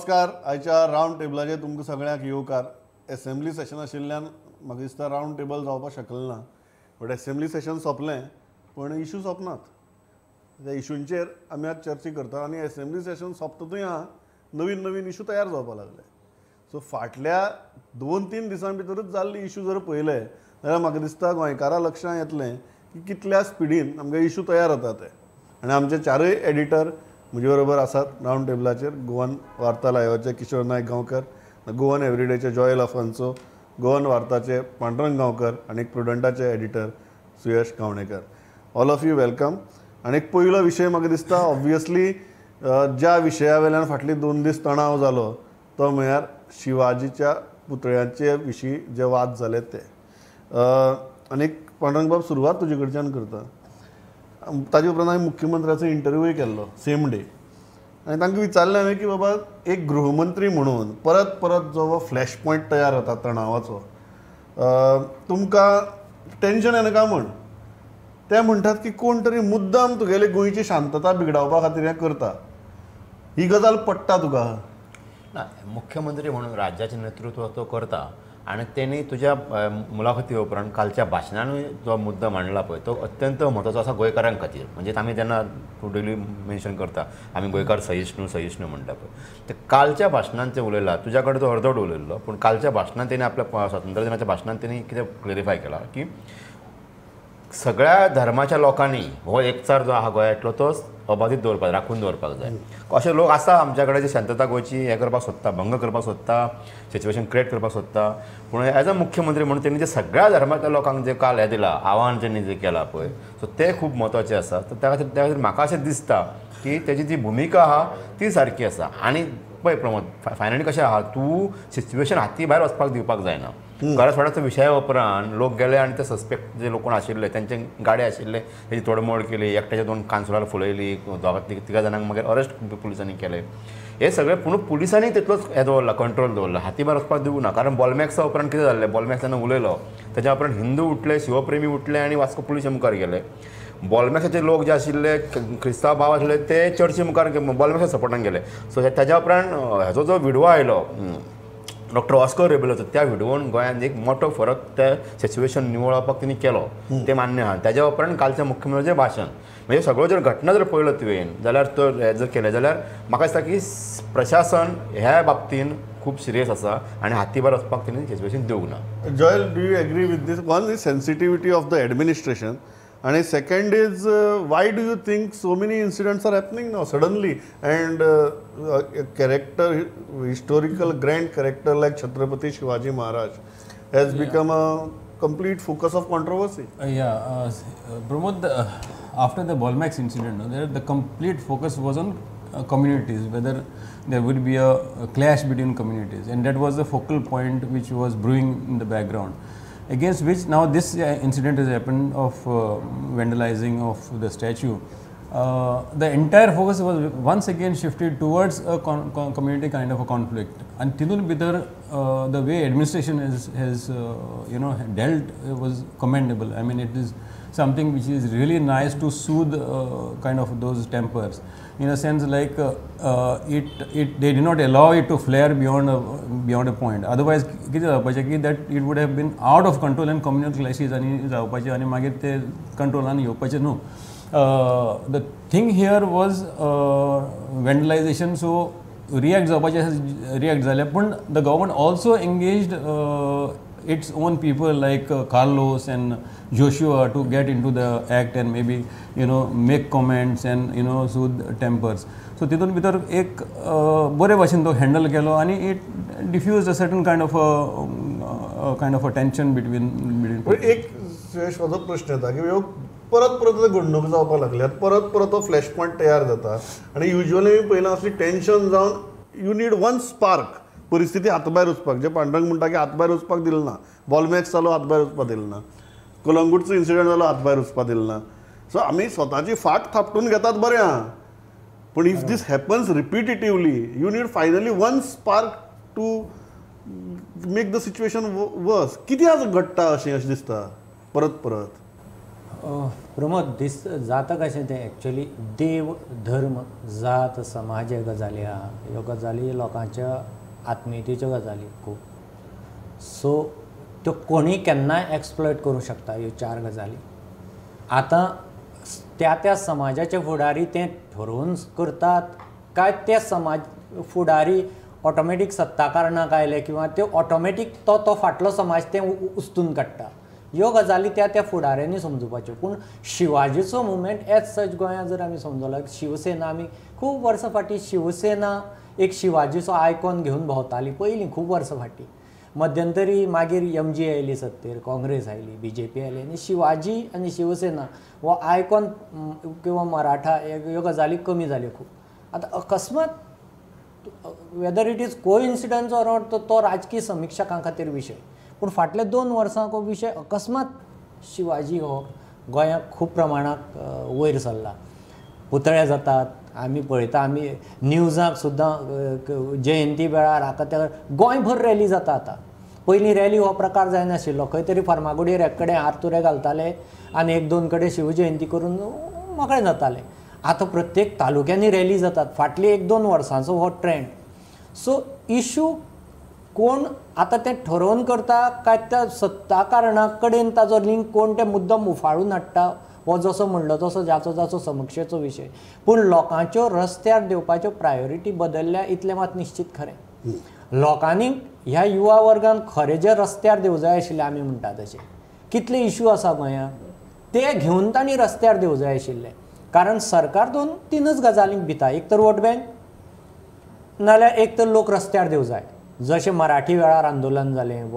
नमस्कार. आयच्या रावंड टेबलाचेर तुमकां सगळ्यांक येवकार. एसेंब्ली सेशन आशिल्ल्यान म्हाका दिसता रावंड टेबल जावपाक शकलें ना, बट एसेंब्ली सेशन सोंपलें पूण इशू सोंपनात. त्या इशूंचेर आमी आज चर्चा करता आनी एसेंब्ली सेशन सोंपता थंय आहा नवीन नवीन इशू तयार जावपाक लागले. सो फाटल्या 2-3 दिसां भितरूच जाल्ले इशू जर पळयले जाल्यार म्हाका दिसता गोंयकारां लक्षां येतलें की कितल्या स्पिडीन आमकां इशू तयार जाता ते. आनी आमचे चारूय एडिटर म्हजे बरोबर आसात रावंड टेबलाचेर. गोवन वार्ता लायवाचे किशोर नायक गांवकर, गोवन एवरीडेचे जॉयल अफान्सो, गोवन वार्ताचे पांडुरंग गांवकर आनी प्रुडंटाचे editor Suyash Gaonekar. All of you welcome. आनी एक पयलो विशय म्हाका दिसता ऑब्वियसली ज्या विशया वेल्यान फाटली 2 दीस तणाव जालो तो म्हळ्यार शिवाजीच्या पुतळ्यांचे विशीं जे वाद जाले ते. आनी पांडुरंग बाब, सुरवात तुजे कडच्यान करता. ताजे उपरांत हांवें मुख्यमंत्र्याचो इंटरव्यूय केल्लो सेम डे आनी तांकां विचारलें हांवें की बाबा एक गृहमंत्री म्हणून परत परत जो फ्लॅश पॉयंट तयार जाता तणावाचो, तुमकां टेंशन येना काय म्हण. ते म्हणटात की कोण तरी मुद्दाम तुगेली गोंयची शांतता बिगडावपा खातीर हें करता. ही गजाल पडटा तुका? ना, मुख्यमंत्री म्हणून राज्याचें नेतृत्व तो करता आनी तेणी तुज्या मुलाखती उपरांत कालच्या भाशणानूय जो मुद्दो मांडला पळय तो अत्यंत म्हत्वाचो आसा गोंयकारां खातीर. म्हणजे आमी जेन्ना डेली मेन्शन करता आमी गोंयकार सहिष्णू सहिष्णू म्हणटा पळय, ते कालच्या भाशणान ते उलयला. तुज्या कडेन तो अर्दोड उलयल्लो, पूण कालच्या भाशणान तेणी आपल्या स्वातंत्र्य दिनाच्या भाशणान तेणी कितें क्लेरिफाय केला की सगळ्या धर्माच्या लोकांनी हो एकचार जो आहा गोंयांतलो तो अबाधीत दवरपाक, राखून दवरपाक जाय. अशे लोक आसा आमच्या कडेन जे शांतता गोंयची हें करपाक सोदता, भंग करपाक सोदता, सिच्युएशन क्रिएट करपाक सोदता. पूण एज अ मुख्यमंत्री म्हणून तेणी जे सगळ्या धर्माच्या लोकांक जे काल हें दिलां, आव्हान तेणी जें केलां पळय, सो तें खूब म्हत्वाचें आसा. तर त्या खातीर म्हाका अशें दिसता की तेजी जी भुमिका आहा ती सारकी आसा. आनी पळय प्रमोद, फायनली कशें आहा, तूं सिच्युएशन हाती भायर वचपाक दिवपाक जायना. करासवाड्याच्या विशया उपरांत लोक गेले आनी ते सस्पेक्ट जे लोक कोण आशिल्ले तेंचे गाडी आशिल्ले तेजी तोडमोड केली, एकट्याच्या 2 कानसुलार फुलयली, दोगा तिगा जाणांक मागीर अरेस्ट पुलिसांनी केले. हे सगळे पूण पुलिसांनी तितलोच हें दवरला, कंट्रोल दवरला, हाती भायर वचपाक दिवंक ना. कारण बॉलमॅक्सा उपरांत कितें जाल्लें, बॉलमॅक्स जेन्ना उलयलो तेज्या उपरांत हिंदू उठले, शिवप्रेमी उठले आनी वास्को पुलिशे मुखार गेले. बॉलमॅक्साचे लोक जे आशिल्ले, क्रिस्तांव भाव आशिल्ले, ते चर्ची मुखार बॉलमॅक्सा सपोर्टान गेले. सो तेज्या उपरांत हेजो जो विडवो आयलो डॉक्टर ऑस्कर रेबेलोचो, त्या विडवोन गोंयांत एक मोठो फरक त्या सिच्युएशन निवळावपाक तेणी केलो, तें मान्य आहा. तेज्या उपरांत कालच्या मुख्यमंत्र्याचें भाशण, म्हणजे सगळ्यो जर घटना जर पळयलो तुवें जाल्यार, तो हें जर केलें जाल्यार म्हाका दिसता की प्रशासन ह्या बाबतीन खूब सिरियस आसा आनी हाती भायर वचपाक तेणी सिच्युएशन दिवंक ना. Joel, do you agree with this? One is sensitivity of the administration and second is why do you think so many incidents are happening now suddenly and a character, historical grand character like Chhatrapati Shivaji Maharaj has become a complete focus of controversy? Pramod, after the Bolmax incident, no, there the complete focus was on communities, whether there would be a clash between communities, and that was the focal point which was brewing in the background, against which now this incident has happened of vandalizing of the statue. The entire focus was once again shifted towards a community kind of a conflict. And tinun bhitar the way administration has you know, dealt was commendable. I mean, it is something which is really nice to soothe kind of those tempers, in a sense like they did not allow it to flare beyond a point. Otherwise कितें जावपाचें की that it would have been out of control and communal clashes आनी जावपाचें आनी मागीर ते कंट्रोलान येवपाचें न्हू. The thing here was vandalization, so react जावपाचें react जालें, पूण the government also engaged its own people like Carlos and Joshua to get into the act and maybe, you know, make comments and, you know, soothe tempers. So तितून भितर एक बरे भाशेन तो handle केलो आनी it diffused a certain kind of a tension between. एक सुयश, म्हजो प्रश्न येता की ह्यो परत परत घडणूक जावपाक लागल्यात, परत परत तो फ्लॅश पॉयंट तयार जाता आनी युज्युअली आमी पळयलां असली टेंशन जावन you need one spark परिस्थिती हातभायर वचपाक. जे पांडुरंग म्हणटा की हातभायर वचपाक दिलें ना, बॉलमॅक्स जालो हातभायर वचपाक दिलें ना, कलंगूटचो इन्सिडंट जालो हातभायर वचपाक दिलें ना. सो आमी स्वताची फाट थापटून घेतात बरें आहा, पूण if this happens repetitively you need finally one spark to make the situation worse. कित्याक घडटा अशें अशें दिसता परत परत? प्रमोद, दीस जाता कशें तें एक्चुअली देव, धर्म, जात, समाज ह्यो गजाली आहा, ह्यो गजाली लोकांच्या आत्मियतेच्यो गजाली खूब. सो त्यो कोणीय केन्नाय एक्सप्लॉयट करूंक शकता ह्यो चार गजाली. आतां त्या त्या समाजाचे फुडारी तें ठरोवन करतात काय ते समाज फुडारी ऑटोमॅटीक सत्ता कारणाक आयले किंवा ते ऑटोमॅटीक तो तो फाटलो समाज तें उस्तून काडटा, ह्यो गजाली त्या त्या फुडाऱ्यांनी समजुपाच्यो. पूण शिवाजीचो मुवमेंट एज सच गोंयांत जर आमी समजलो, शिवसेना आमी खूब वर्सां फाटीं शिवसेना एक शिवाजीचो आयकॉन घेवन भोंवताली पयलीं खूब वर्सां फाटीं. मध्यंतरी मागीर एम जी आयली सत्तेर, काँग्रेस आयली, बी जे पी आयली आनी शिवाजी आनी शिवसेना हो आयकॉन किंवा मराठा ह्यो गजाली कमी जाल्यो खूब. आतां अकस्मात whether it is coincidence or not तो राजकीय समिक्षकां खातीर विशय, पूण फाटल्या 2 वर्सां हो विशय अकस्मात शिवाजी हो गोंयांत खूब प्रमाणांत वयर सरला. पुतळे जातात, आमी पळयता, आमी न्यूजाक सुद्दां जयंती वेळार हाका त्या गोंयभर रॅली जाता. आतां पयलीं रॅली हो प्रकार जायनाशिल्लो, खंय तरी फार्मागुडयेर एक कडेन आरतुरे घालताले आनी 1-2 कडेन शिवजयंती करून मोकळे जाताले. आतां प्रत्येक तालुक्यांनी रॅली जातात. फाटली 1-2 वर्सांचो हो ट्रेंड. सो इशू कोण आतां तें ठरोवन करता काय त्या सत्ता कारणा कडेन ताजो लिंक कोण तें मुद्दम उफाळून हाडटा, हो जसो म्हणलो तसो जाचो जाचो समिक्षेचो विशय. पूण लोकांच्यो रस्त्यार देवपाच्यो प्रायोरिटी बदलल्या इतलें मात निश्चित खरें. लोकांनी ह्या युवा वर्गान खरें जे रस्त्यार देवं जाय आशिल्लें, आमी म्हणटा तशें कितले इशू आसा गोंयांत ते घेवन तांणी रस्त्यार देवं जाय आशिल्लें. कारण सरकार 2-3 गजालींक भिता, एक तर वोट बँक, नाल्यार एक तर लोक रस्त्यार देवं जाय, जशें मराठी वेळार आंदोलन जालें,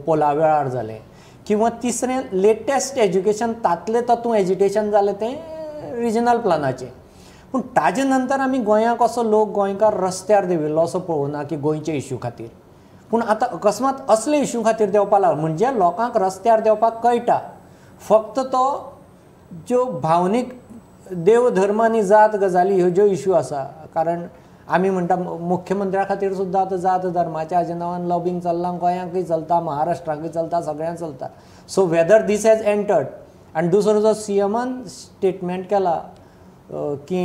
पोला वेळार जालें, किंवा तिसरें लेटेस्ट एज्युकेशन तातलें तातूंत एजिटेशन जालें तें रिजनल प्लानाचें. पूण ताजे नंतर आमी गोंयांक असो लोक गोंयकार रस्त्यार देंविल्लो असो पळोवना की गोंयचे इश्यू खातीर. पूण आतां अकस्मात असले इश्यू खातीर देंवपाक लागलो, म्हणजे लोकांक रस्त्यार देंवपाक कळटा, फक्त तो ज्यो भावनीक देव, धर्म आनी जात गजाली ह्यो ज्यो इश्यू आसा. कारण आमी म्हणटा मुख्यमंत्र्या खातीर सुद्दां आतां जात धर्माच्या हाज्या नांवान लॉबींग चल्लां, गोंयांकूय चलता, महाराष्ट्राकूय चलता, सगळ्यांक चलता. So whether this has entered. आनी दुसरो जो सी एमान स्टेटमेंट केला की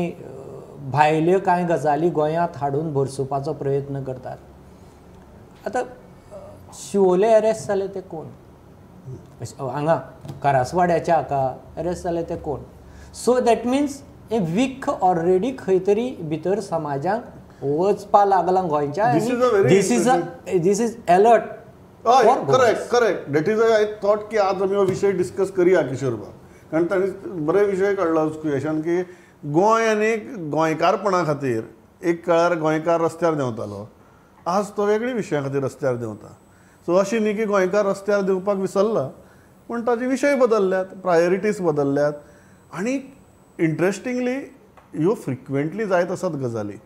भायल्यो कांय गजाली गोंयांत हाडून भरसुपाचो प्रयत्न करतात. आतां शिवोले अरेस्ट जाले ते कोण, हांगा करासवाड्याच्या हाका अरेस्ट जाले ते कोण. सो that means हें विख ऑलरेडी खंय तरी भितर समाजाक वचपा लागलां गोंयच्या. This is alert. Correct correct. That is I thought की आज आमी हो विशय डिस्कस करया किशोर बाब, कारण तांणी बरे विशय काडलो क्वेशन की गोंय आनी गोंयकारपणा खातीर एक काळार गोंयकार रस्त्यार देंवतालो, आज तो वेगळी विशया खातीर रस्त्यार देंवता. सो अशें न्ही की गोंयकार रस्त्यार देंवपाक विसरला, पूण ताजे विशय बदलल्यात, प्रायोरिटीज बदलल्यात. आनी इंट्रस्टिंगली ह्यो फ्रिक्वेंटली जायत आसात गजाली.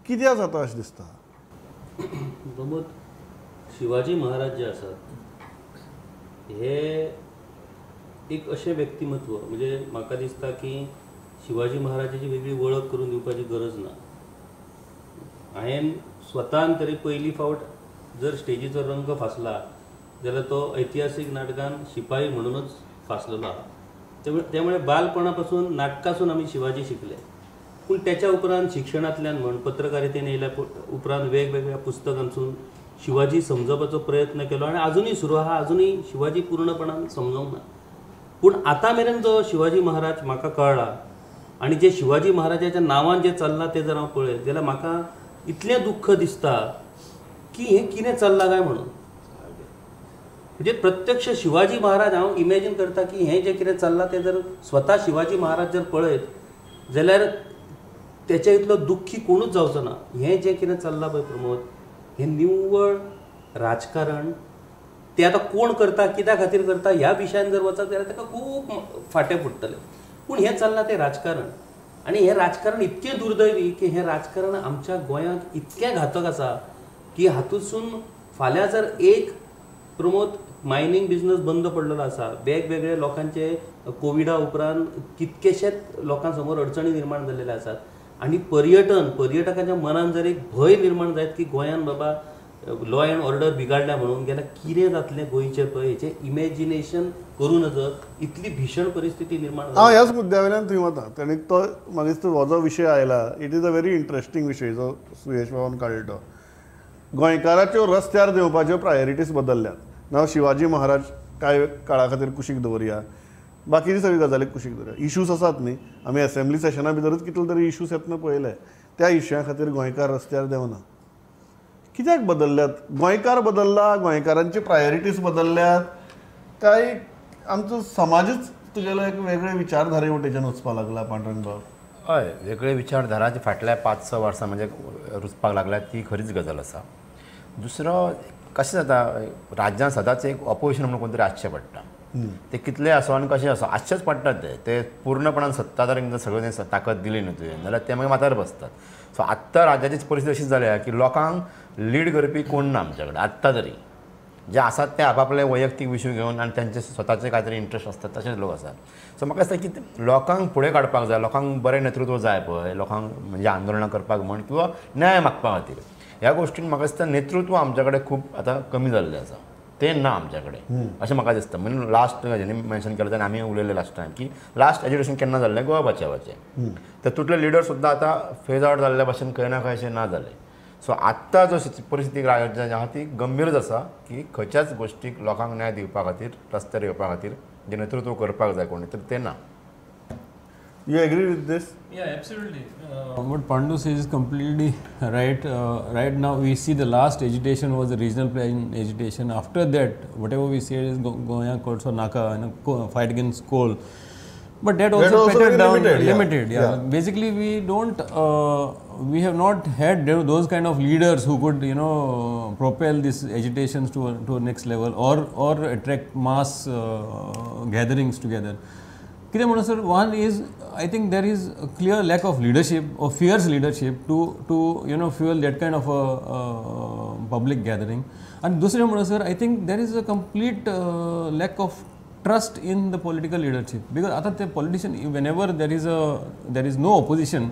कित्याक जाता अशें दिसता? प्रमोद, शिवाजी महाराज जे आसात हे एक अशें व्यक्तिमत्व, म्हणजे म्हाका दिसता की शिवाजी महाराजाची वेगळी वळख करून दिवपाची गरज ना. हांवें स्वतान तरी पयली फावट जर स्टेजीचो रंग फासला जाल्यार तो ऐतिहासीक नाटकान शिपाई म्हणूनच फासलेलो आहा. त्यामुळे बालपणापासून नाटकासून आमी शिवाजी शिकले. पूण त्याच्या उपरांत शिक्षणांतल्यान म्हण, पत्रकारितेन येयल्या उपरांत वेगवेगळ्या पुस्तकांसून शिवाजी समजपाचो प्रयत्न केलो आनी आजुनूय सुरू आहा. आजुनूय शिवाजी पूर्णपणान समजूंक ना, पूण आतां मेरेन जो शिवाजी महाराज म्हाका कळ्ळा आनी जे शिवाजी महाराजाच्या नांवान जें चल्लां तें जर हांव पळयत जाल्यार म्हाका इतलें दुख्ख दिसता की हें कितें चल्लां काय म्हणून. म्हणजे प्रत्यक्ष शिवाजी महाराज हांव इमेजीन करता की हें जें कितें चल्लां तें जर स्वता शिवाजी महाराज जर पळयत जाल्यार तेच्या इतलो दुख्खी कोणूच जावचो ना. हें जें कितें चल्लां पळय प्रमोद, हें निव्वळ राजकारण. तें आतां कोण करता, कित्या खातीर करता ह्या विशयान जर वचत जाल्यार ताका खूब फांटे फुट्टले. पूण हें चल्लां तें राजकारण, आनी हें राजकारण इतकें दुर्दैवी की हें राजकारण आमच्या गोंयांत इतकें घातक आसा की हातूंतसून फाल्यां जर एक प्रमोद मायनींग बिजनस बंद पडलेलो आसा, वेगवेगळे लोकांचे कोविडा उपरांत कितकेशेच लोकां समोर अडचणी निर्माण जाल्ले आसात, आनी पर्यटकांच्या मनान जर एक भंय निर्माण जायत की गोंयांत बाबा लॉ एंड ऑर्डर बिगाडल्या म्हणून गेल्यार कितें जातलें गोंयचें पळय हेचें इमॅजिनेशन करूं नजो इतली भीषण परिस्थिती निर्माण हांव ह्याच मुद्द्या वयल्यान थंय वता आनी तो म्हाका दिसता हो जो विशय आयला it is a very interesting विशय जो सुयेश बाबान काडलो तो. गोंयकाराच्यो रस्त्यार देंवपाच्यो प्रायोरिटीज बदलल्यात. नाव शिवाजी महाराज कांय काळा खातीर कुशीक दवरया, बाकीची सगळी गजाली कुशीक दवरया. इश्यूज आसात न्ही, आमी एसेंब्ली सेशना भितरूच कितले तरी इश्यूज येतना पळयले. त्या इश्यूया खातीर गोंयकार रस्त्यार देंवना. कित्याक बदलल्यात? गोंयकार बदलला, गोंयकारांची प्रायोरिटीज बदलल्यात, काय आमचो समाजच तुगेलो एक वेगळे विचारधारे वटेच्यान वचपाक लागला? पांडुरंग बाब, हय, वेगळे विचारधाराचे फाटल्या 5-6 वर्सां म्हणजे रुजपाक लागल्या ती खरीच गजाल आसा. दुसरो कशें जाता, राज्यांत सदांच एक ऑपोजिशन म्हणून कोण तरी आसचें पडटा. ते कितले आसूं आनी कशें आसूं आसचेच पडटात. ते ते पूर्णपणान सत्ताधाऱ्यांक जर सगळें ताकद दिली न्हू तुवें जाल्यार ते मागीर माथ्यार बसतात. सो आत्तां राज्याची परिस्थिती अशी जाल्या की लोकांक लीड करपी कोण ना आमच्या कडेन आत्तां तरी. जे आसात ते आपापले वैयक्तीक विशय घेवन आनी तांचे स्वताचे काय तरी इंट्रस्ट आसतात तशेंच लोक आसात. सो म्हाका दिसता की लोकांक फुडें काडपाक जाय, लोकांक बरें नेतृत्व जाय पळय, लोकांक म्हणजे आंदोलनां करपाक म्हण किंवा न्याय मागपा खातीर. ह्या गोश्टीन म्हाका दिसता नेतृत्व आमच्या कडेन खूब आतां कमी जाल्लें आसा, तें ना आमच्या कडेन अशें म्हाका दिसता. म्हणून लास्ट हेणी मेन्शन केलें आनी आमी उलयले लास्ट टायम की लास्ट एज्युकेशन केन्ना जाल्लें गोवा बचावाचें, तातूंतले लिडर सुद्दां आतां फेज आवट जाल्ल्या भाशेन खंय ना खंय अशें ना जालें. सो आत्तां जो परिस्थिती राज्याची आहा ती गंभीरच आसा की खंयच्याच गोश्टीक लोकांक न्याय दिवपा खातीर रस्त्यार येवपा खातीर जें नेतृत्व करपाक जाय कोणी तर तें ना. You agree with this? Yeah, absolutely. What Pandu says is completely right. Right now we see the last agitation was the regional plan agitation. After that, whatever we see is Goa Kolso Naka, you know, fight against coal. But that also petted down, limited. Yeah. Yeah. Basically, we don't, we have not had those kind of leaders who could, you know, propel these agitations to a next level or attract mass gatherings together. Sir, one is, I think there is a clear lack of leadership or fierce leadership to you know fuel that kind of a public gathering. And dusre, sir, I think there is a complete lack of trust in the political leadership, because ata the politician, whenever there is no opposition,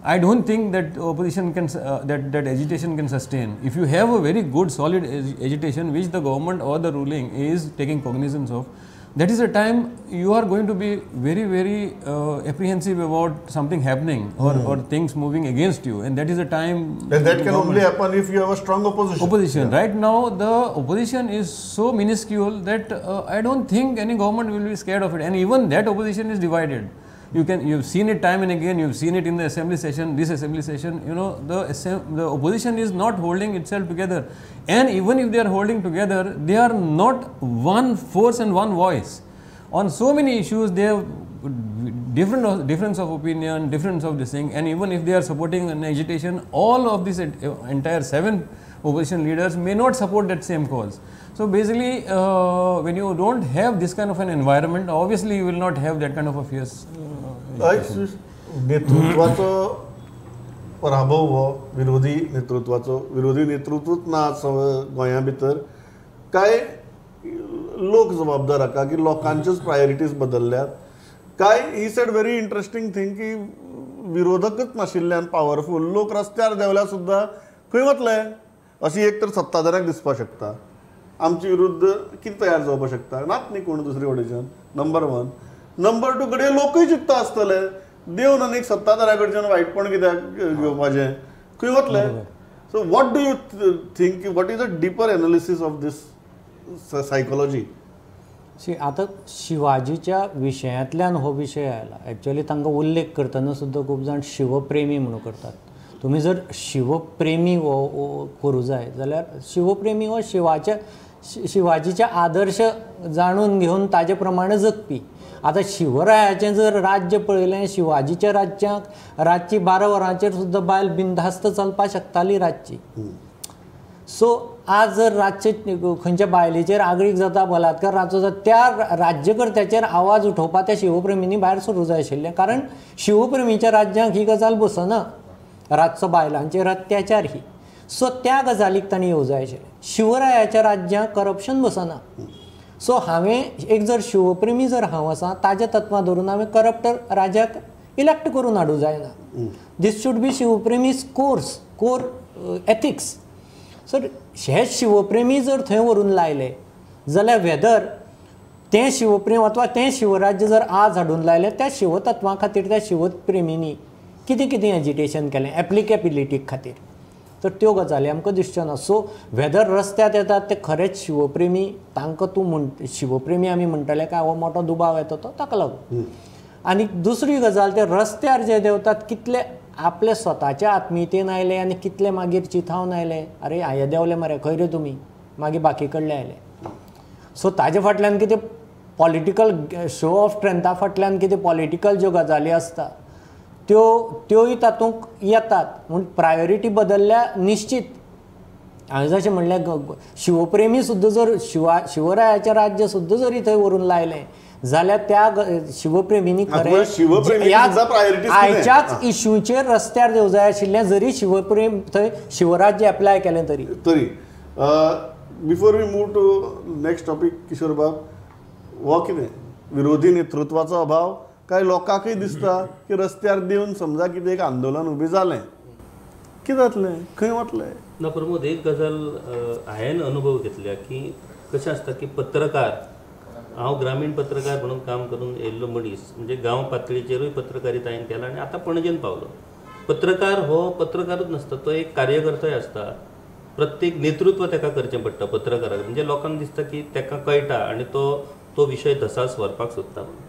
I don't think that opposition can that agitation can sustain. If you have a very good solid agitation which the government or the ruling is taking cognizance of, that is a time you are going to be very, very apprehensive about something happening or things moving against you, and that is a time. And that can only happen if you have a strong opposition. Opposition. Yeah. Right now the opposition is so minuscule that I don't think any government will be scared of it, and even that opposition is divided. You've seen it time and again, you've seen it in the assembly session, this assembly session, you know, the opposition is not holding itself together, and even if they are holding together, they are not one force and one voice. On so many issues, they have difference of opinion, difference of this thing, and even if they are supporting an agitation, all of these entire 7 opposition leaders may not support that same cause. So basically, when you don't have this kind of an environment, obviously you will not have that kind of a fierce. नेतृत्वाचो पराभव हो विरोधी नेतृत्वाचो, विरोधी नेतृत्वच ना गोंया भितर, काय लोक जबाबदार आसा की लोकांच्योच प्रायोरिटीज बदलल्यात काय? He said very interesting thing की विरोधकच नाशिल्ल्यान पावरफूल लोक रस्त्यार देंवल्यार सुद्दां खंय वतले अशी एक तर सत्ताधाऱ्याक दिसपाक शकता, आमचे विरुद्ध कितें तयार जावपाक शकता, नात न्ही कोण दुसरे वटेच्यान. नंबर 1. नंबर 2, घडये लोकूय चिंतता आसतले देवन आनी सत्ताधाऱ्या कडच्यान वायटपण कित्याक घेवपाचें, खंय वतले? So what do you think, what is a deeper analysis of this psychology? आतां शिवाजीच्या विशयांतल्यान हो विशय आयला. एक्चुअली तांकां उल्लेख करतना सुद्दां खूब जाण शिवप्रेमी म्हणून करतात. तुमी जर शिवप्रेमी हो करूं जाय जाल्यार शिवप्रेमी हो शिवाजीचे आदर्श जाणून घेवन ताजे प्रमाणे जगपी. आतां शिवरायाचें जर राज्य पळयलें, शिवाजीच्या राज्याक रातची 12 वरांचेर सुद्दां बायल बिनधास्त चलपाक शकताली रातची. सो आज जर रातचे खंयच्या बायलेचेर आगळीक जाता, बलात्कार रातचो जाता, त्या राज्यकर्त्याचेर आवाज उठोवपाक त्या शिवप्रेमींनी भायर सरूं जाय आशिल्लें, कारण शिवप्रेमीच्या राज्यांक ही गजाल बसना, रातचो बायलांचेर अत्याचार ही. सो त्या गजालीक तांणी येवं जाय आशिल्लें. शिवरायाच्या राज्यांक करप्शन बसना. सो हांवें एक जर शिवप्रेमी जर हांव आसा ताज्या तत्वां धरून हांवें करप्ट राजाक इलेक्ट करून हाडूं जायना. This should be शिवप्रेमी's core ethics. Sir हे शिवप्रेमी जर थंय व्हरून लायले जाल्यार वेदर तें शिवप्रेम अथवा तें शिवराज्य जर आज हाडून लायलें त्या शिवतत्वां खातीर त्या शिवप्रेमींनी कितें कितें एजिटेशन केलें एप्लिकेबिलिटी खातीर, तर त्यो गजाली आमकां दिसच्यो ना. सो वेदर रस्त्यार येतात ते खरेंच शिवप्रेमी तांकां तूं म्हण शिवप्रेमी आमी म्हणटले काय हो मोठो दुबाव येता तो ताका लागून. आनी दुसरी गजाल ते रस्त्यार जे देंवतात कितले आपले स्वताच्या आत्मीयतेन आयले आनी कितले मागीर चिथावन आयले, अरे हांवें देंवले मरे खंय रे तुमी, मागीर बाकी कडले आयले. सो ताजे फाटल्यान कितें पॉलिटिकल शो ऑफ स्ट्रेंथा फाटल्यान कितें पॉलिटिकल ज्यो गजाली आसता त्यो त्योय तातूंत येतात. म्हूण प्रायोरिटी बदलल्या निश्चित. हांवें जशें म्हणलें शिवप्रेमी सुद्दां जर शिवरायाचें राज्य सुद्दां जरी थंय व्हरून लायलें जाल्यार त्या शिवप्रेमींनी खरें आयच्याच इश्यूचेर रस्त्यार देंवूंक जाय आशिल्लें जरी शिवप्रेम थंय शिवराज्य एप्लाय केलें तरी. तरी before we move to next topic Kishore बाब, हो कितें विरोधी नेतृत्वाचो अभाव काय लोकांकय दिसता की रस्त्यार देवन समजा कितें एक आंदोलन उबें जालें कितें जातलें, खंय वतलें? ना प्रमोद, एक गजाल हांवें अनुभव घेतल्या की कशें आसता की पत्रकार, हांव ग्रामीण पत्रकार म्हणून काम करून येयल्लो मनीस, म्हणजे गांव पातळीचेरूय पत्रकारिता हांवें केला आनी आतां पणजेन पावलो. पत्रकार हो पत्रकारूच नासता, तो एक कार्यकर्तोय आसता. प्रत्येक नेतृत्व ताका करचें पडटा पत्रकाराक, म्हणजे लोकांक दिसता की ताका कळटा आनी तो तो विशय धसास व्हरपाक सोदता म्हणून.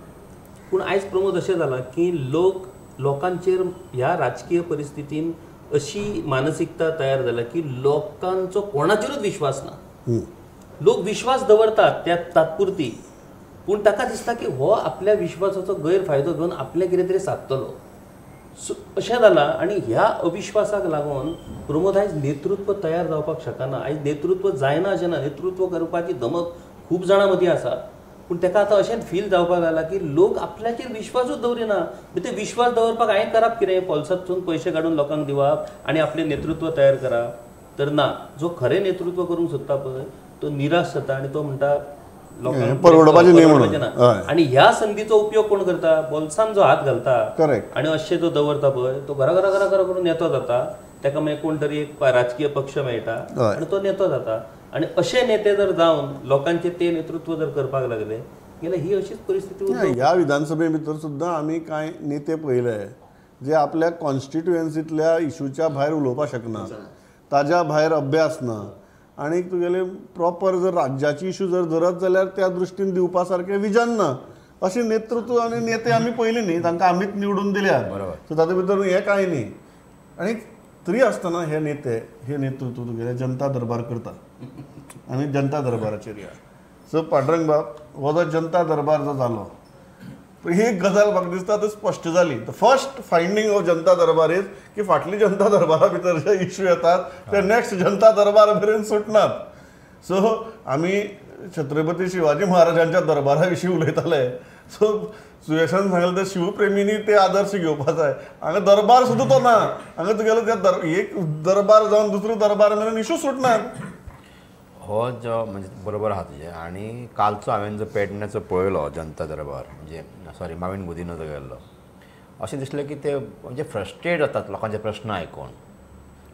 पूण आयज प्रमोद अशें जालां की लोक लोकांचेर ह्या राजकीय परिस्थितीन अशी मानसिकता तयार जाल्या की लोकांचो कोणाचेरूच विश्वास ना. लोक विश्वास दवरतात त्या तात्पुरती, पूण ताका दिसता की हो आपल्या विश्वासाचो गैरफायदो घेवन आपलें कितें तरी सादतलो अशें जालां. आनी ह्या अविश्वासाक लागून प्रमोद आयज नेतृत्व तयार जावपाक शकना. आयज नेतृत्व जायना अशें ना, नेतृत्व करपाची धमक खूब जाणां मदीं आसा, पूण ताका आतां अशें फील जावपाक लागलां की लोक आपल्याचेर विश्वासूच दवरिना. ते विश्वास दवरपाक हांवें करप कितें, पोल्सांतसून पयशे काडून लोकांक दिवप आनी आपलें नेतृत्व तयार करप, तर ना. जो खरें नेतृत्व करूंक सोदता पळय तो निराश जाता आनी तो म्हणटा लोकांक परवडपाचें ना. आनी ह्या संदीचो उपयोग कोण करता, बोल्सान जो हात घालता आनी अशें जो दवरता पळय तो घरा घरा घरा घरा करून नेतो जाता. ताका मागीर कोण तरी एक राजकीय पक्ष मेळटा आनी तो नेतो जाता. आनी अशे नेते जर जावन लोकांचे ते नेतृत्व जर करपाक लागले जाल्यार ही अशीच परिस्थिती. ह्या विधानसभे भितर सुद्दां आमी कांय नेते पळयले जे आपल्या कॉन्स्टिट्युएन्सींतल्या इशूच्या भायर उलोवपाक शकना, ताज्या भायर अभ्यास ना आनी तुगेले प्रॉपर जर राज्याची इशू जर धरत जाल्यार त्या दृश्टीन दिवपा सारकें विजन ना. अशें नेतृत्व आनी नेते आमी पळयले न्ही, तांकां आमीच निवडून दिल्या, सो तातूंत भितर हें कांय न्ही. आनी तरी आसतना हे नेते हे नेतृत्व तुगेले जनता दरबार करता. आमी जनता दरबाराचेर या. सो पांडुरंग बाब, हो जो जनता दरबार जो जालो ही एक गजाल म्हाका दिसता ती स्पश्ट जाली. The first finding of Janata Darbar is की फाटली जनता दरबारा भितर जे इश्यू येतात ते नेक्स्ट जनता दरबारा मेरेन सुटनात. सो आमी छत्रपती शिवाजी महाराजांच्या दरबारा विशीं उलयताले, सो सुयेशान सांगलें ते शिवप्रेमींनी ते आदर्श घेवपा जाय. हांगा दरबार सुद्दां तो ना, हांगा तुगेलो ते एक दरबार जावन दुसरो दरबार मेरेन इश्यू सुटनात. हो जो म्हणजे बरोबर आहा तुजें. आनी कालचो हांवें जो पेडण्याचो पळयलो जनता दरबार, म्हणजे सॉरी माविन गुदिन्हो जो गेल्लो, अशें दिसलें की ते म्हणजे फ्रस्ट्रेट जातात लोकांचे प्रश्न आयकून.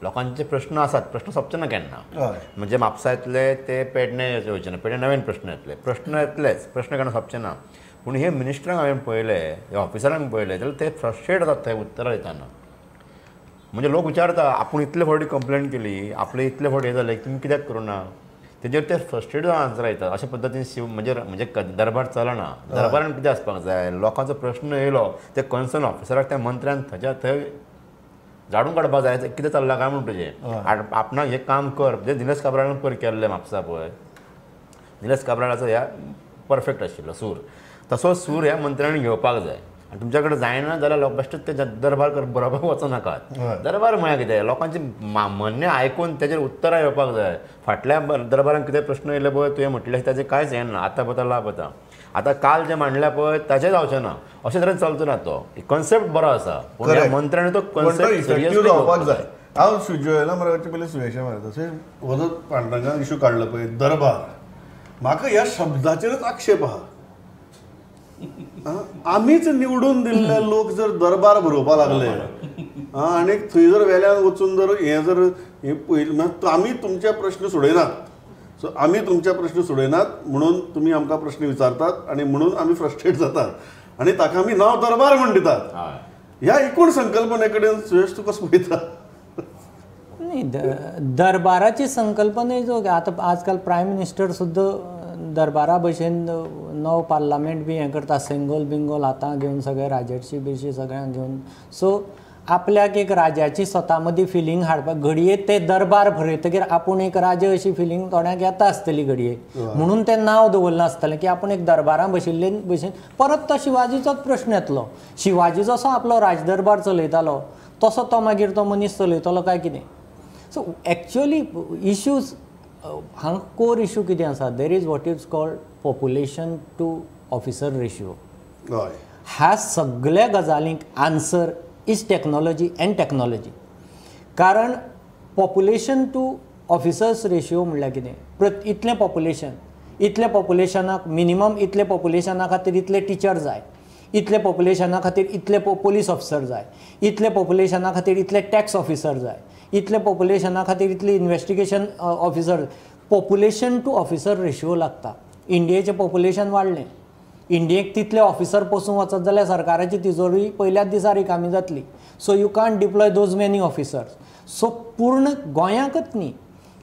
लोकांचे प्रश्न आसात, प्रश्न सोंपचे ना केन्ना. म्हणजे म्हापसा येतले ते पेडणे येवचे ना, पेडणे नवीन प्रश्न येतले, प्रश्न येतलेच, प्रश्न केन्ना सोंपचे ना. पूण हे मिनिस्टरांक हांवें पळयले, हे ऑफिसरांक पळयले जाल्यार ते फ्रस्ट्रेट जातात थंय उत्तरां दितना. म्हणजे लोक विचारता आपूण इतले फावटी कंप्लेन केली, आपले इतले फावटी हें जालें, तुमी कित्याक करूं ना, तेजेर ते फ्रस्ट्रेट जावन आन्सर येतात. अशा पद्दतीन शिव म्हणजे म्हणजे दरबार चलना. दरबारान कितें आसपाक जाय, लोकांचो प्रश्न येयलो ते कन्सर्न ऑफिसराक त्या मंत्र्यान थंयच्या थंय जाडून काडपाक जाय कितें चल्लां काय म्हूण तुजें, आपणाक हें काम कर. म्हणजे निलेश काब्रालान पयर केल्लें म्हापसा पळय, निलेश काब्रालाचो ह्या परफेक्ट आशिल्लो सूर, तसोच सूर ह्या मंत्र्यांनी घेवपाक जाय. आनी तुमच्या कडेन जायना जाल्यार लोक बेश्टेच ते दरबार बरोबर वचो नाकात. दरबार म्हळ्यार कितें, लोकांचें म्हणणें आयकून तेजेर उत्तरां येवपाक जाय. फाटल्या दरबारान कितें प्रश्न येयले पळय तुवें म्हटलें ताजें कांयच हें ना, आतां पता लापता. आतां काल जें मांडलें पळय ताचें जावचें ना, अशें तरेन चलचो ना. तो कॉन्सेप्ट बरो आसा पूण ह्या मंत्र्यांनी तो कॉन्सेप्ट सिरियसली जावपाक जाय. हांव सुजयला मरे पयलीं सुयेशा मरे तशें हो जो पांडुरंगान इशू काडलो पळय दरबार, म्हाका ह्या शब्दाचेरच आक्षेप आहा. आमीच निवडून दिल्ले लोक जर दरबार भरोवपा लागले आनी थंय जर वेल्यान वचून जर हें जर हें पळयलें आमी तुमचे प्रश्न सोडयनात, सो आमी तुमचे प्रश्न सोडयनात म्हणून तुमी आमकां प्रश्न विचारतात आनी म्हणून आमी फ्रस्ट्रेट जातात आनी ताका आमी नांव दरबार म्हण दितात. ह्या एकूण संकल्पने कडेन सुयश तूं कसो पळयता? न्ही, दरबाराची संकल्पना जो आतां आजकाल प्रायम मिनिस्टर सुद्दां दरबारा भशेन नव पार्लामेंट बी हें करता, सेंगोल बिंगोल हातां घेवन सगळे राजर्शी बिर्शी सगळ्यांक घेवन. सो आपल्याक एक राजाची स्वता मदीं फिलींग हाडपाक घडये ते दरबार भरयतकीर आपूण एक राजा अशी फिलींग थोड्यांक येता आसतली घडये, म्हणून तें नांव दवरलां आसतलें की आपूण एक दरबारां बशिल्ले भशेन. परत तो शिवाजीचोच प्रश्न येतलो, शिवाजी जसो आपलो राजदरबार चलयतालो तसो तो मागीर तो मनीस चलयतलो काय कितें. सो एक्चुअली इश्यूज हांगा कोर इशू कितें आसा, there is what is called population to officer ratio. ह्या सगळ्या गजालींक answer is technology and technology. कारण पॉप्युलेशन टू ऑफिसर्स रेशियो म्हणल्यार कितें, इतलें पॉप्युलेशन, इतल्या पॉप्युलेशनाक मिनिमम इतले पॉप्युलेशना खातीर इतले टिचर जाय, इतले पॉप्युलेशना खातीर इतले पोलीस ऑफिसर जाय, इतले पॉप्युलेशना खातीर इतले टॅक्स ऑफिसर जाय, इतले पॉप्युलेशना खातीर इतले investigation officer. Population to officer ratio लागता. इंडियेचें पॉप्युलेशन वाडलें, इंडियेक तितले ऑफिसर पोसूंक वचत जाल्यार सरकाराची तिजोरी पयल्याच दिसा रिकामी जातली. So you can't deploy those many officers. So पूर्ण गोंयांकच न्ही,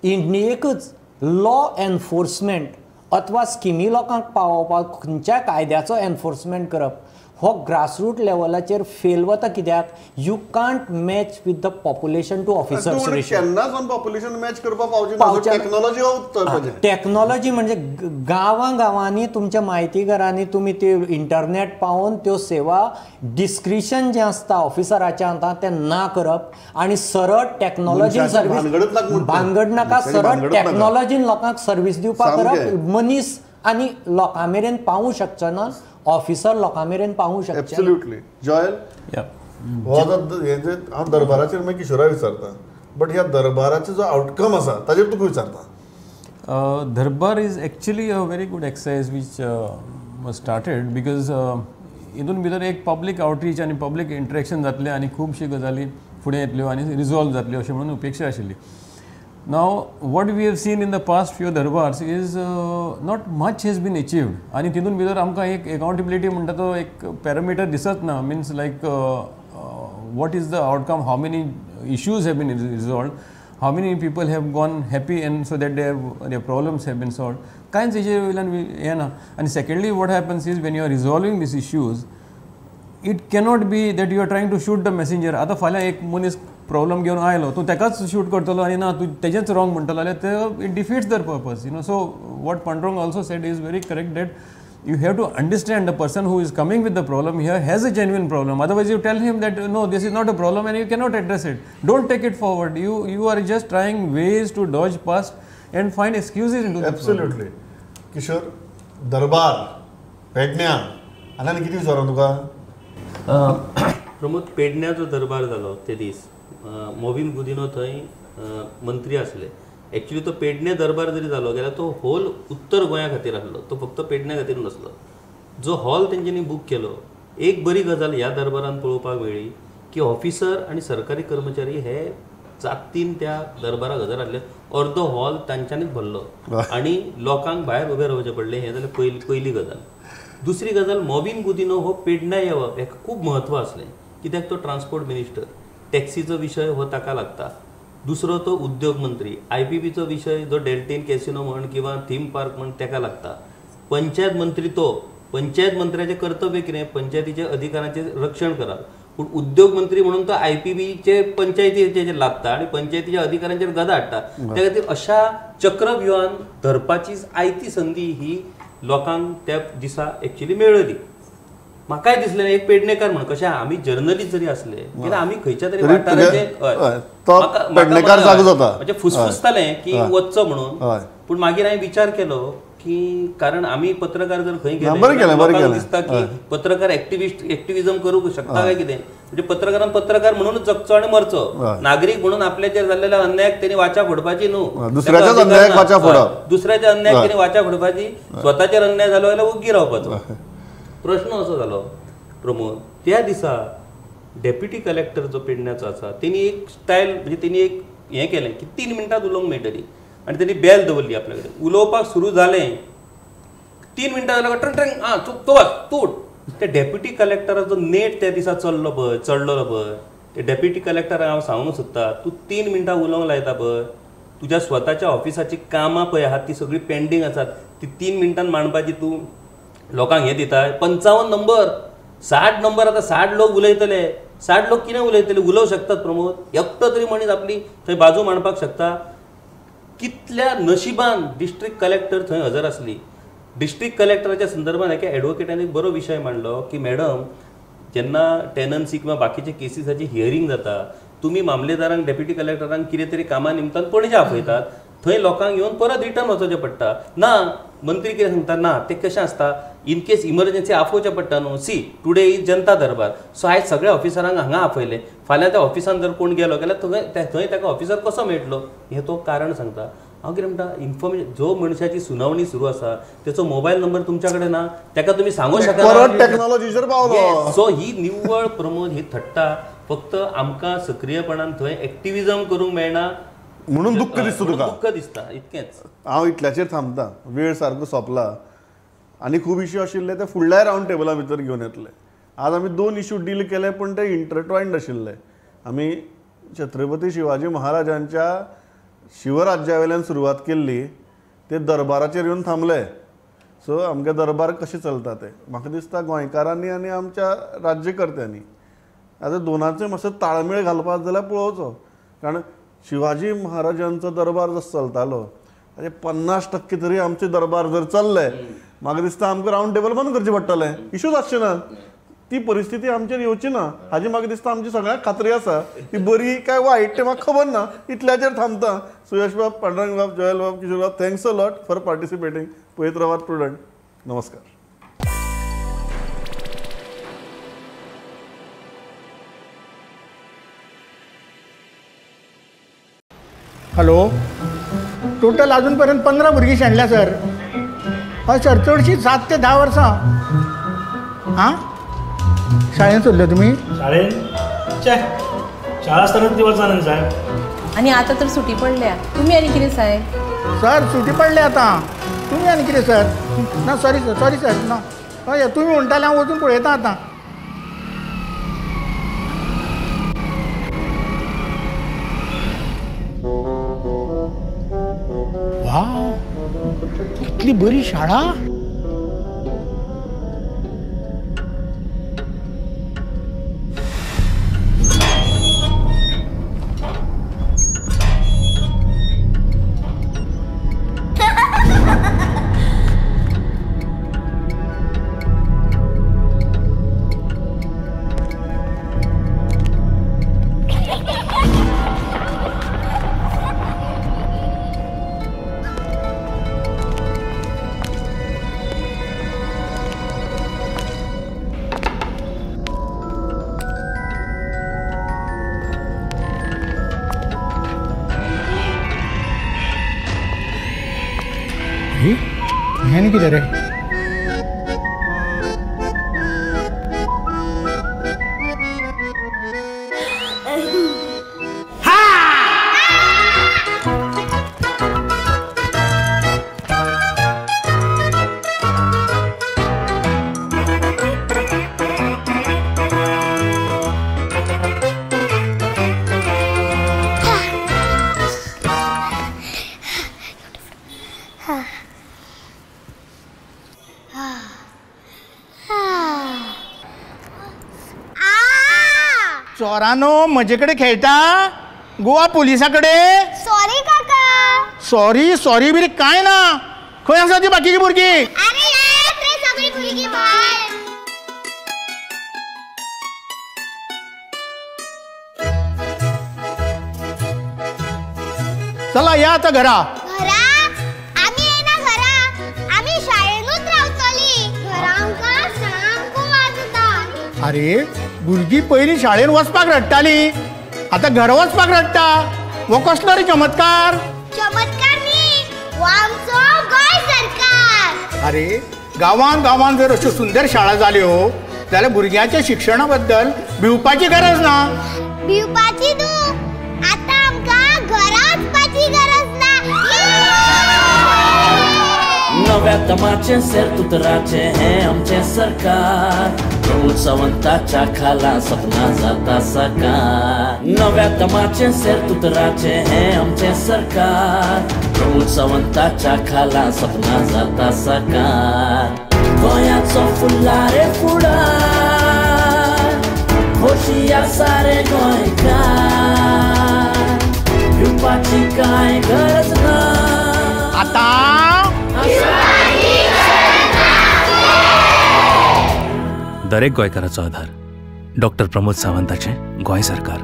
इंडियेकच लॉ एनफोर्समेंट अथवा स्किमी लोकांक पावोवपाक खंयच्या कायद्याचो एनफोर्समेंट करप हो ग्रासरूट लेवलाचेर फेल वता. कित्याक you can't match with the population to officers ratio. केन्नाच पॉप्युलेशन मॅच करपाक पावची टेक्नॉलॉजी. टेक्नॉलॉजी म्हणजे गांवां गांवांनी तुमच्या म्हायतीघरांनी तुमी त्यो इंटरनेट पावोवन त्यो सेवा डिस्क्रिशन जें आसता ऑफिसराच्या हातांत तें ना करप आनी सरळ टेक्नॉलॉजीन सर्वीस, भानगड नाका, सरळ टेक्नॉलॉजीन लोकांक सर्वीस दिवपाक करप. मनीस आनी लोकां मेरेन पावूंक शकचो ना, ऑफिसर लोकां मेरेन पावूंक शकचे. एब्सोल्युटली. जॉयल, हो हांव दरबाराचेर मागीर किशोरा विचारता, बट ह्या दरबाराचो जो आउटकम आसा ताजेर तुका विचारता. Darbar is actually a very good exercise which was started because हितून भितर एक पब्लीक आउटरीच आनी पब्लीक इंटरेक्शन जातलें आनी खुबश्यो गजाली फुडें येतल्यो आनी रिजॉल्व जातल्यो अशें म्हणून अपेक्षा आशिल्ली. Now, what we have seen in the past few darbars is not much has been achieved. आणि तितून भितर आमकां एक accountability म्हणटा तो एक parameter दिसत ना. Means like what is the outcome, how many issues have been resolved, how many people have gone happy and so that their problems have been solved. कांयच हेजे वयल्यान हें ना. आनी secondly what happens is when you are resolving these issues, it cannot be that you are trying to shoot the messenger. आतां फाल्यां एक मनीस प्रॉब्लम घेवन आयलो, तूं तेकाच शूट करतलो आनी ना तूं तेजेंच रॉंग म्हणटलो जाल्यार ते it defeats their purpose, you know. So what Pandurang also said is very correct that you have to understand the person who is coming with the problem here has a genuine problem. Otherwise you tell him that no, this is not a problem and you cannot address it. Don't take it forward. You are just trying ways to dodge past and find excuses into the Absolutely. Kishore, दरबार पेडण्या आनी कितें विचारूं तुका? प्रमोद, पेडण्याचो दरबार जालो ते दीस मोविन गुदिनो थंय मंत्री आसले. एक्चुअली तो पेडणे दरबार जरी जालो जाल्यार तो होल उत्तर गोंया खातीर आसलो, तो फक्त पेडण्या खातीर नासलो. जो हॉल तेंच्यांनी बूक केलो, एक बरी गजाल ह्या दरबारान पळोवपाक मेळ्ळी की ऑफिसर आनी सरकारी कर्मचारी हे जातीन त्या दरबाराक हजर आसले. अर्दो हॉल तांच्यांनीच भरलो आनी लोकांक भायर उबे रावचें पडलें. हें जालें पयली गजाल. दुसरी गजाल, मोविन गुदिनो हो पेडण्या येवप हेका खूब म्हत्व आसलें कित्याक तो ट्रान्सपोर्ट मिनिस्टर, टॅक्सीचो विशय हो ताका लागता. दुसरो तो उद्योग मंत्री, आय.पी.बीचो विशय जो डेल्टीन कॅसिनो म्हण किंवा थीम पार्क म्हण ताका लागता. पंचायत मंत्री, तो पंचायत मंत्र्याचें कर्तव्य कितें, पंचायतीच्या अधिकारांचें रक्षण करप. पूण उद्योग मंत्री म्हणून तो आय.पी.बीचे पंचायतीचेर लागता आनी पंचायतीच्या अधिकारांचेर गदा हाडटा. त्या खातीर अशा चक्रव्युहान धरपाची आयती संदी ही लोकांक त्या दिसा एक्चुअली मेळ्ळी. म्हाकाय दिसलें एक पेडणेकार म्हण कशें आमी जर्नलिस्ट जरी आसले जाल्यार आमी खंयच्या तरी वाठाराचे म्हणजे फुसफुसतालें की वचचो म्हणून. पूण मागीर हांवें विचार केलो की कारण आमी पत्रकार जर खंय गेले दिसता की पत्रकार एक्टिविजम करूंक शकता काय कितें, म्हणजे पत्रकारान पत्रकार म्हणूनच जगचो आनी मरचो, नागरीक म्हणून आपल्याचेर जाल्लेल्या अन्यायाक तेणी वाचा फोडपाची न्हू, दुसऱ्याच्या अन्यायाक तेणी वाचा फोडपाची, स्वताचेर अन्याय जालो जाल्यार ओग्गी रावपाचो. प्रश्न असो जालो प्रमोद, त्या दिसा डेप्युटी कलेक्टर जो पेडण्याचो आसा तेणी एक स्टायल म्हणजे तेणी एक हें केलें की 3 मिनटां उलोवंक मेळटली आनी तेणी बेल दवरली आपल्या कडेन. उलोवपाक सुरू जालें 3 मिनटां जाल्यार ट्रंग ट्रंग आं तो वाच तूट. त्या डेप्युटी कलेक्टराचो नेट त्या दिसा चल्लो पळय, चडलेलो पळय, ते डेप्युटी कलेक्टराक हांव सांगूंक सोदता, तूं 3 मिनटां उलोवंक लायता पळय, तुज्या स्वताच्या ऑफिसाची कामां पळय आहात ती सगळीं पेंडींग आसात, ती 3 मिनटान मांडपाची तूं लोकांक हें दिता. 55 नंबर 60 नंबर आतां 60 लोक उलयतले, 60 लोक कितें उलयतले? उलोवंक शकतात प्रमोद? एकटो तरी मनीस आपली थंय बाजू मांडपाक शकता? कितल्या नशिबान डिस्ट्रिक्ट कलेक्टर थंय हजर आसली. डिस्ट्रिक्ट कलेक्टराच्या संदर्भात एका एडवोकेटान एक बरो विशय मांडलो की मॅडम जेन्ना टेनन्सी किंवा बाकीचे केसीसाची हियरींग जाता तुमी मामलेदारांक डेप्युटी कलेक्टरांक कितें तरी कामा निमतान पणजे आपयतात, थंय लोकांक येवन परत रिटर्न वचोवचें पडटा. ना मंत्री कितें सांगता ना तें कशें आसता इन केस इमर्जन्सी आफोवचें पडटा न्हू. See today is Janata Darbar, so आयज सगळ्या ऑफिसरांक हांगा आपयले, फाल्यां त्या ऑफिसान जर कोण गेलो जाल्यार थंय ताका ऑफिसर कसो मेळटलो हें तो कारण सांगता. हांव कितें म्हणटा, इन्फॉर्मेशन जो मनशाची सुनावणी सुरू आसा तेचो मोबायल नंबर तुमच्या कडेन ना, ताका तुमी सांगूंक शकना. टॅक्नॉलॉजीचेर पावलो. सो ही निव्वळ प्रमोद ही थट्टा, फक्त आमकां सक्रियपणान थंय एक्टिविजम करूंक मेळना म्हणून दुःख दिसता तुका, दुःख दिसता इतकेंच. हांव इतल्याचेर थांबता, वेळ सारको सोंपला आनी खूब इश्यू आशिल्ले ते फुडल्या रावंड टेबला भितर घेवन येतले. आज आमी 2 इश्यू डील केले पूण ते इंटरट्वायंड आशिल्ले. आमी छत्रपती शिवाजी महाराजांच्या शिवराज्या वयल्यान सुरवात केल्ली, ते दरबाराचेर येवन थांबले. सो आमगे दरबार कशें चलता ते म्हाका दिसता गोंयकारांनी आनी आमच्या राज्यकर्त्यांनी आतां दोनांचो मातसो ताळमेळ घालपाक जाल्यार पळोवचो. कारण शिवाजी महाराजांचो दरबार जसो चलतालो ताजे 50% तरी आमचे दरबार जर चल्ले म्हाका दिसता आमकां रावंड टेबल बंद करचें पडटलें, इशूच आसचे ना, ती परिस्थिती आमचेर येवची ना हाजी म्हाका दिसता आमची सगळ्यांक खात्री आसा. ती बरी काय वायट तें म्हाका खबर ना, इतल्याचेर थांबता. सुयश बाब, पांडुरंग बाब, जोयल बाब, किशोर बाब, thanks a lot for participating. पळयत रावात प्रुडंट. नमस्कार. हॅलो, टोटल अजूनपर्यंत 15 भुरगीं शेणल्या सर. हय सर, चडशीं 7 ते 10 वर्सां. आं, शाळेन सोडले तुमी? शाळेन चे शाळा आसतनाच दिवस जाले साहेब. आनी आतां तर सुटी पडल्या, तुमी आनी कितें साहेब? सर सुटी पडल्या आतां, तुमी आनी कितें सर? ना सॉरी सर, सॉरी सर, ना हय तुमी म्हणटाले हांव वचून पळयता आतां. वा, इतली बरी शाळा. हें कितें रे? चोरानो म्हजे कडेन खेळटा गोवा पुलिसा कडेन. सॉरी काका. सॉरी सॉरी बी काय ना. खंय आसा ती बाकीची भुरगीं? अरे सगळीं भुरगीं भायर. चला या आतां घरा. घरा आमी येना, घरा आमी शाळेनूच रावतली. घरा आमकां सामको वाज येता. अरे भुरगीं पयलीं शाळेन वचपाक रडटाली, आतां घरा वचपाक रडटा. हो कसलो रे चमत्कार? चमत्कार न्ही, हो आमचो गोंय सरकार. अरे गांवान गांवान जर अश्यो सुंदर शाळा जाल्यो जाल्यार भुरग्यांच्या शिक्षणा बद्दल भिवपाची गरज ना. भिवपाची न्हू, आतां आमकां घरा वचपाची गरज ना. नव्या दमाचें सेर्तुतराचें हें आमचें सरकार, प्रमोद सावंताच्या खाला सपना जाता साकार. नव्या दमाचें सेर्तुतराचें हें आमचें सरकार, प्रमोद सावंताच्या खाला सपना जाता साकार. गोंयाचो फुडला रे फुडार, खोशी आसा रे गोंयकार, भिवपाची कांय गरज ना आतां. दरेक गोंयकाराचो आधार डॉक्टर प्रमोद सावंताचें गोंय सरकार.